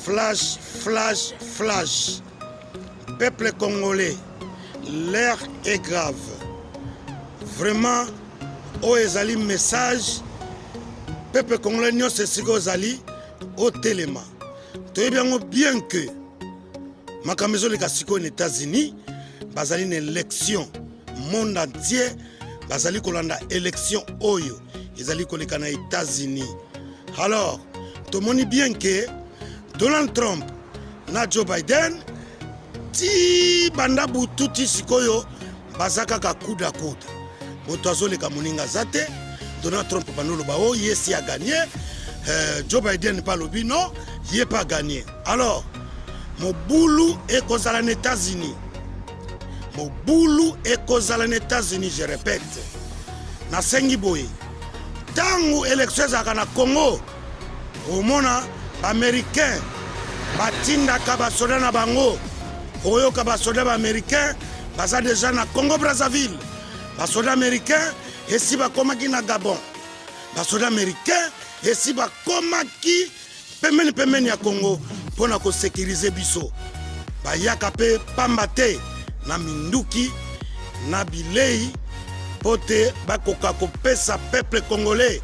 Flash, flash, flash. Peuple congolais, l'heure est grave. Vraiment, oyo ezali message peuple congolais nyonso esika ozali otelema. Toyebi yango bien que makambo ezoleka sikoyo na États-Unis, bazali na élection monde entier bazali kolanda élection oyo ezali koleka na États-Unis. Alors, tomoni bien que Donald Trump na Joe Biden ti banda butu ti sikoyo baza kaka coude à coude. Moto azoleka moninga aza te. Donald Trump banda oloba o ye si a gagné, Joe Biden mpe alobi non, ye mpe a gagné. Alors mobulu ekozala na États-Unis, mobulu ekozala na États-Unis. Je répète, nasengi boye, ntango élection ezalaka na Congo, omona baaméricain batindaka basoda na bango. Oyoka basoda baaméricain baza deja na Congo Brazzaville, basoda américain esi bakomaki na Gabon, basoda américain esi bakomaki pembeni pembeni ya Congo mpo na kosécuriser biso. Bayaka mpe pamba te na minduki na bilei mpo te bakoka kopesa peuple congolais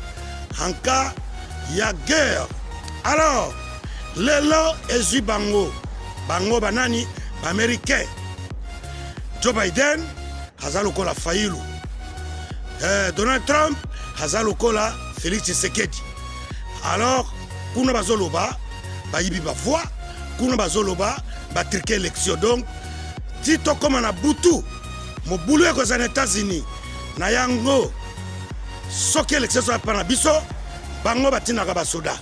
en cas ya guerre. Alors lelo ezwi bango, bango banani? Baaméricain. Joe Biden aza lokola Fayulu, Donald Trump aza lokola Félix Tshisekedi. Alors kuna bazoloba bayibi bavoix, kuna bazoloba batriquer élection. Donc ti tokóma na butu, mobulu ekozala na États-Unis. Na yango soki élection ezoya mpa na biso, bango batindaka basoda.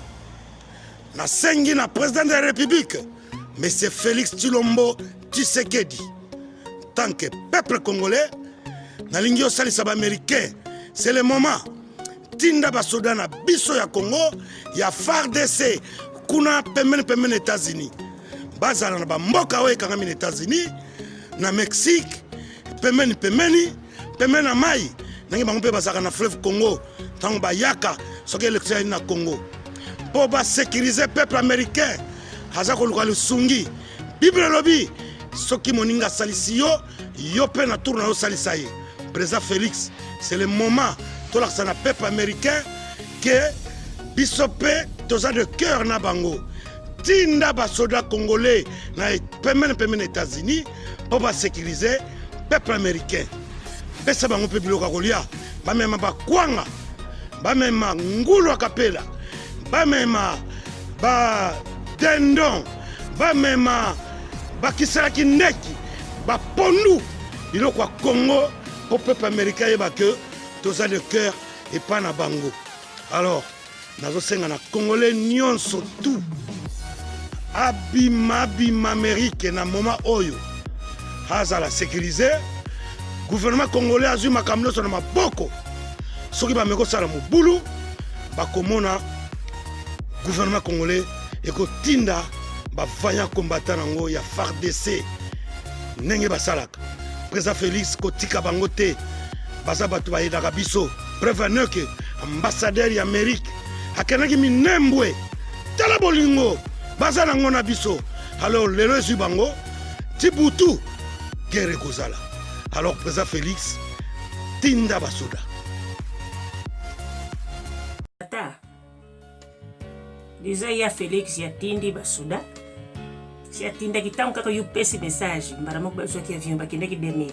Nasengi na président de la République, monsieur Félix Tshilombo Tshisekedi, tant que peuple congolais nalingi osalisa baaméricain. C'est le moment, tinda basoda na biso ya Congo ya FARDC kuna pembeni pembeni États-Unis, bazala na bamboka oyo ekangami na États-Unis, na Mexique, pembeni pembeni pembeni na mai, ndenge bango mpe bazalaka na fleuve Congo. Ntango bayaka, soki élection yali na Congo, mpo basécuriser peuple américain aza koluka lisungi. Bible elobi soki moninga asalisi yo, yo mpe na tour na yo osalisa ye. Président Félix, c'est le moment tolakisa na peuple américain ke biso mpe toza de cœur na bango. Tinda basoda congolais na pembeni pembeni États-Unis mpo basécuriser peuple américain. Pesa bango mpe biloko ya kolia, bamema bakwanga, bamema ngulu ya kapela, bamema badindon, bamema bakisalaki ndeki, bapondu, biloko ya Congo, mpo peuple américain ayeba ke toza de cœur epa na bango. Alors nazosenga na congolais nyonso tout abima, abima Amérique na moment oyo, azala sécurisé. Gouvernement congolais azwi makambo nyonso na maboko. Soki bameki kosala mobulu, bakomona gouvernement congolais ekotinda bavaillant combattant yango ya FARDC ndenge basalaka. Président Félix, kotika bango te, baza bato bayedaka biso. Preuve aneke ambassadeur ya Amérique akendaki Minembwe. Tala bolingo baza nango na biso. Alors lelo ezwi bango ti butu, guerre ekozala. Alors président Félix, tinda basoda. Ata deja ya Félix yatindi basoda, si atindaki ntango kaka yo pesi message, mbala moko bazwaki avion, bakendaki 2000.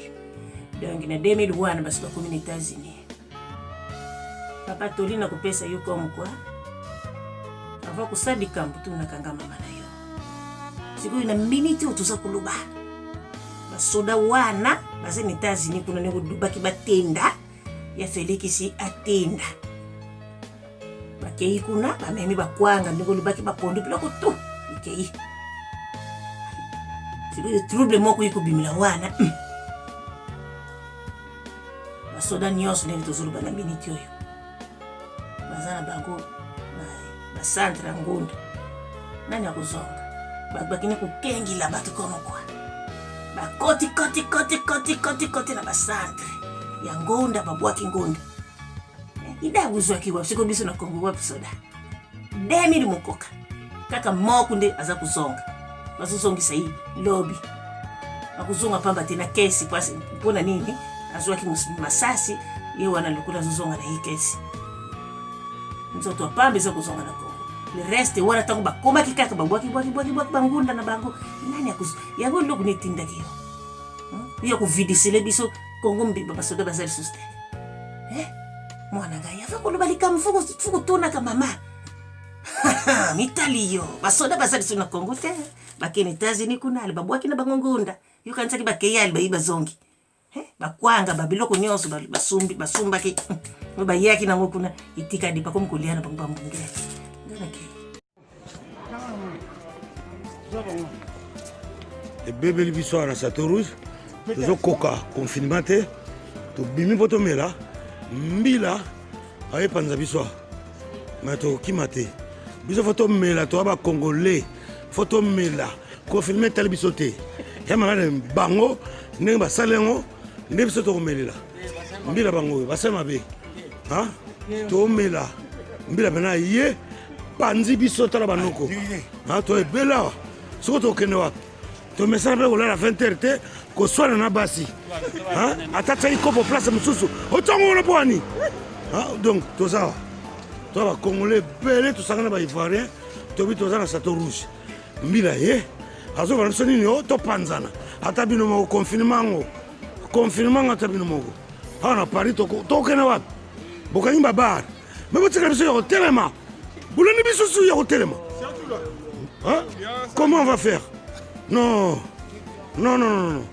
Donc na 2001 basi bakomi na États-Unis. Papa, toli na kopesa yo comme quoi avant kosala likambo, tunakanga mama na yo. Sikoyo na miniti oyo toza koloba, basoda wana baza na États-Unis kuna, ndenge odubaki batenda ya Félix atenda, bakei kuna, bamemi bakwanga, ndenge olobaki, bapondu, biloko tu ekei. Sikoyo trouble moko ekobimela wana. Basoda nyonso ndenge tozoloba na miniti oyo baza na bango bacentre ya Ngunda. Nani akozonga? Bato bakende kokengila bato komokwa, bakoti koti koti koti koti koti na bacentre ya Ngunda, babwaki Ngunda. Ida buzwaki wapi? Siko biso na Kongo wapi soda 2000 mokoka? Kaka moko nde aza kozonga, bazozongisa ye lobi. Akozonga pamba te na kesi mpo na nini? Azwaki masasi ye wana, lokola azozonga na ye kesi, nzoto ya pamba eza kozonga na Kongo. Le reste wana, ntango bakomaki kaka babwaki bwaki bwaki bwaki bangunda na bango. Nani yango eloko nini etindaki yo ya kovidisele biso Kongo mbimba? Basoda baza lisusu te. Eh? Mwana ngai ava koloba likambo, fo kotunaka mama mitali yo. Basoda baza lisusu na Kongo te, bakende États-Unis kuna, ale babwaki na bango ngunda. Yokanisaki bakei, ale bayi bazongi. Eh, bakwanga babiloko nyonso basumbi basumbaki oyo bayaki nango kuna etikali, bakomi kolia na bango bambunge. Nga nakei. Ebebeli biso awa na Chateau Rouge, tozokoka confinement te. Tobimi mpo tomela mbila, ayepanza biso awa, me tokokima te. Biso fo tomela, toya bacongolais, fo tomela. Confinement etali biso te, ya malade bango ndenge basali yango nde biso tokomelela mbila. Bango oyo basali mabe, tomela mbila mpena ye panzi biso. Tala banoko to ebele awa, soki tokende wapi? Tomesana mpe kolala 20 heure te, koswana na basi, ata tiaki kopo place mosusu, otongo wana mpo wani. Donc toza awa, toza bacongolais ebele, tosanga na baivoirien, tobi toza na Chateau Rouge. Mbila ye azobana biso nini? O topanzana, ata bino moko. Confinement yango, confinement yango, ata bino moko awa na Paris, tokokende wapi? Bokangi babar, me botikala biso ya kotelema, bolandi biso su ya kotelema. Comment on va faire? Non, non, non, non, non,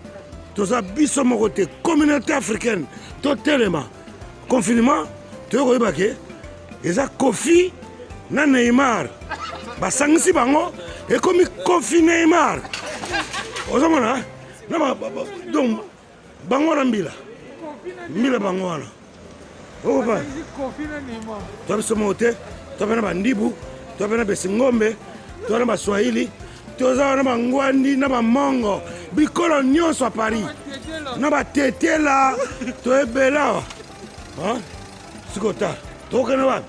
toza biso moko te, communauté africaine totelema. Confinement, toyei koyeba ke eza Kofi na Neymar, basangisi bango, ekomi Kofi Neymar. Ozomona na donc bango wana mbila mbila bango wana okopa. Toa biso moko te, toa mpe na bandibu, toa mpe na besingombe, toa na baswahili, toza wana bangwandi na bamongo, bikolo nyonso ya Paris na batetela, toebele awa. Sikoyo ta tokokende wapi?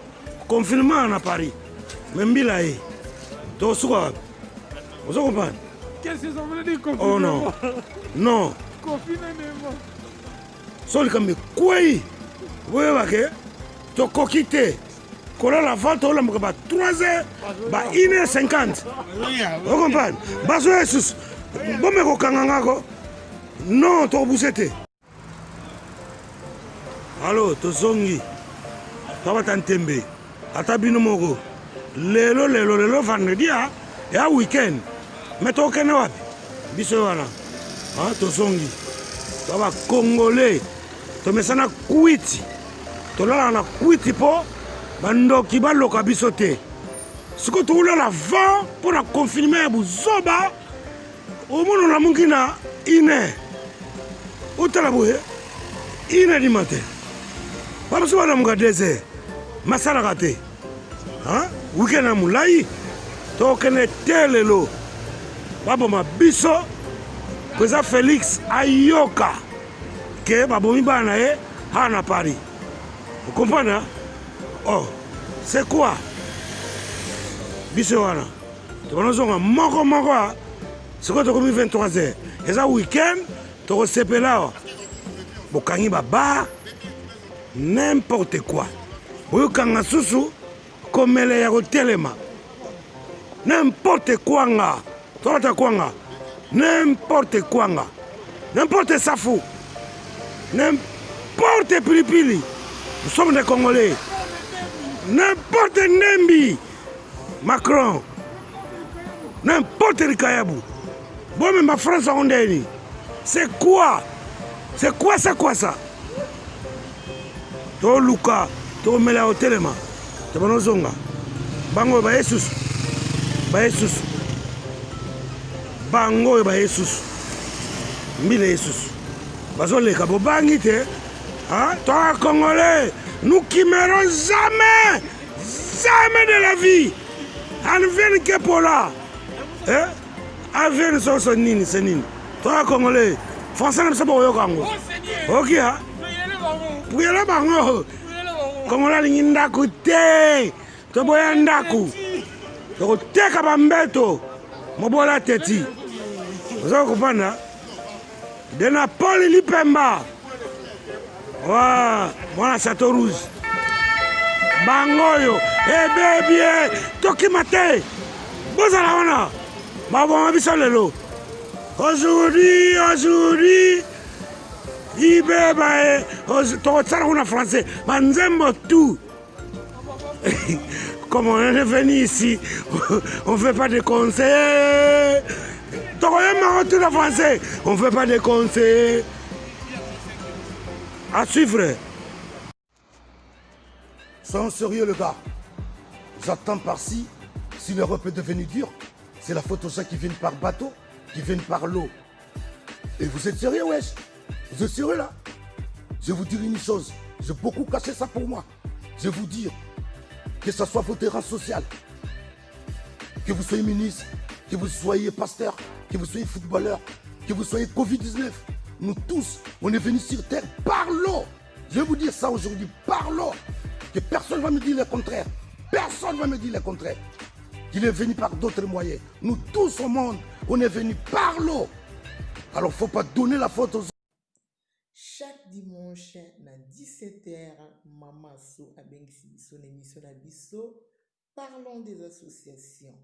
Confinement na Paris, me mbila ye, tokosuka wapi? Ozo comprendre? Oh non, non, so likambo ekwei, boyeba ke tokoki te kolala avant tolambuka ba 3 heures, ba 1 heure 50. Ocomprendre? Bazoya lisusu, bome kokanga ngako. Non, tokobuse te. Alo, tozongi, tobata ntembe, ata bino moko. Lelo, lelo, lelo vendredi ya ya weekend, me tokokende wapi biso wana? Tozongi, to bacongolais tomesana kwiti, tolalaka na kwiti mpo bandoki baloka biso te. Sikoyo tokolala vent mpo na confinement ya buzoba. Omona olamuki na 1 heure, otala boye 1 heure du matin, bamosusu balamuka 2 heures, masalaka te. Weekend ya molai, tokende te. Lelo baboma biso, président Félix ayoka ke babomi bana na ye awa na Paris. Ocomprendre? Oh, c'est quoi? Biso wana tokonozonga moko moko. Sikoyo tokomi 23 heures, eza weekend, tokosepela awa. Bokangi babar, n'importe quoi. Boyokanga susu komela ya kotelema, n'importe quoi. Nga tolata kwanga, n'importe kwanga, n'importe safu, n'importe pilipili. Nous sommes des Congolais. N'importe ndembi Macron, n'importe likayabu. Bomema France yango ndeni? C'est quoi, c'est quoi ça, quoi ça? Toluka tokomela kotelema, tobanozonga. Bango oyo baye susu, baye susu, bango oyo baye susu, mbila ye susu bazoleka. Bobangi te? Toi Congolais, nous quimerons jamais, jamais de la vie. Anvienne ke pola, eh? Avienne soso nini se nini. Toi Congolais, français na biso bokoyoka yango. Oki ha puyela bango. Congolais alingi ndako te, toboya ndako. Tokoteka bambeto mobola teti. Oza kopanda? De Napoli Lipemba. Wa mwana Chateau Rouge. Bango oyo ebebi eh, tokima te. Bozala wana. Baboma biso lelo. Aujourd'hui, aujourd'hui ibeba e tokosala kuna français banzembo tout. Comme on est venu ici, on ne fait pas de conseils. Tokoyemba tout en français, on ne fait pas de conseils. À suivre. Soyons sérieux, le gars. J'attends par-ci. Si l'Europe est devenue dure, c'est la faute aux gens qui viennent par bateau, qui viennent par l'eau. Et vous êtes sérieux, wesh? Vous êtes sérieux, là? Je vais vous dire une chose. J'ai beaucoup caché ça pour moi. Je vais vous dire que ce soit votre rang social, que vous soyez ministre, que vous soyez pasteur, que vous soyez footballeur, que vous soyez Covid-19. Nous tous, on est venus sur terre par l'eau. Je vais vous dire ça aujourd'hui, par l'eau. Que personne ne va me dire le contraire. Personne ne va me dire le contraire. Qu'il est venu par d'autres moyens. Nous tous au monde, on est venus par l'eau. Alors il ne faut pas donner la faute aux autres. Chaque dimanche na 17h, Mama So abengisi biso na émission na biso Parlons des associations.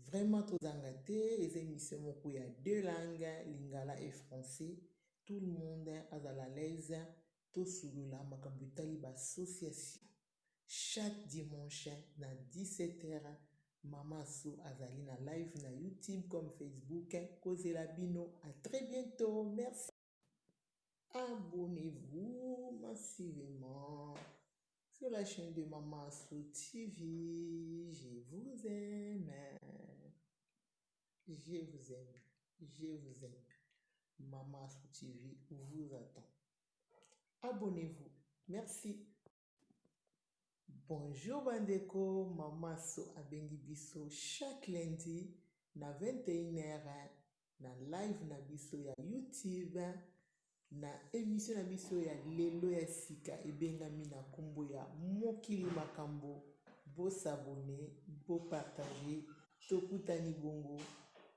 Vraiment tozanga te, eza émission moko ya deux langues, lingala et français. Tout le monde azala à l'aise, tosolola makambo etali ba association. Chaque dimanche na 17h, Mama So azali na live na YouTube comme Facebook. Kozela bino, à très bientôt. Merci. Abonnez-vous massivement sur la chaîne de Mama So TV. Je vous aime. Je vous aime. Je vous aime. Mama So TV vous attend. Abonnez-vous. Merci. Bonjour bandeko, Mama So abengi biso chaque lundi na 21h na live na biso ya YouTube na émission na biso ya lelo ya sika ebengami na nkombo ya Mokili Makambo. Bosabone, bopartage, tokutani bongo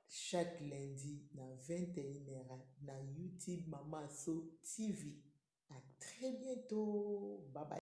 chaque lundi na 21h na YouTube Mama So TV. À très bientôt. Bye bye.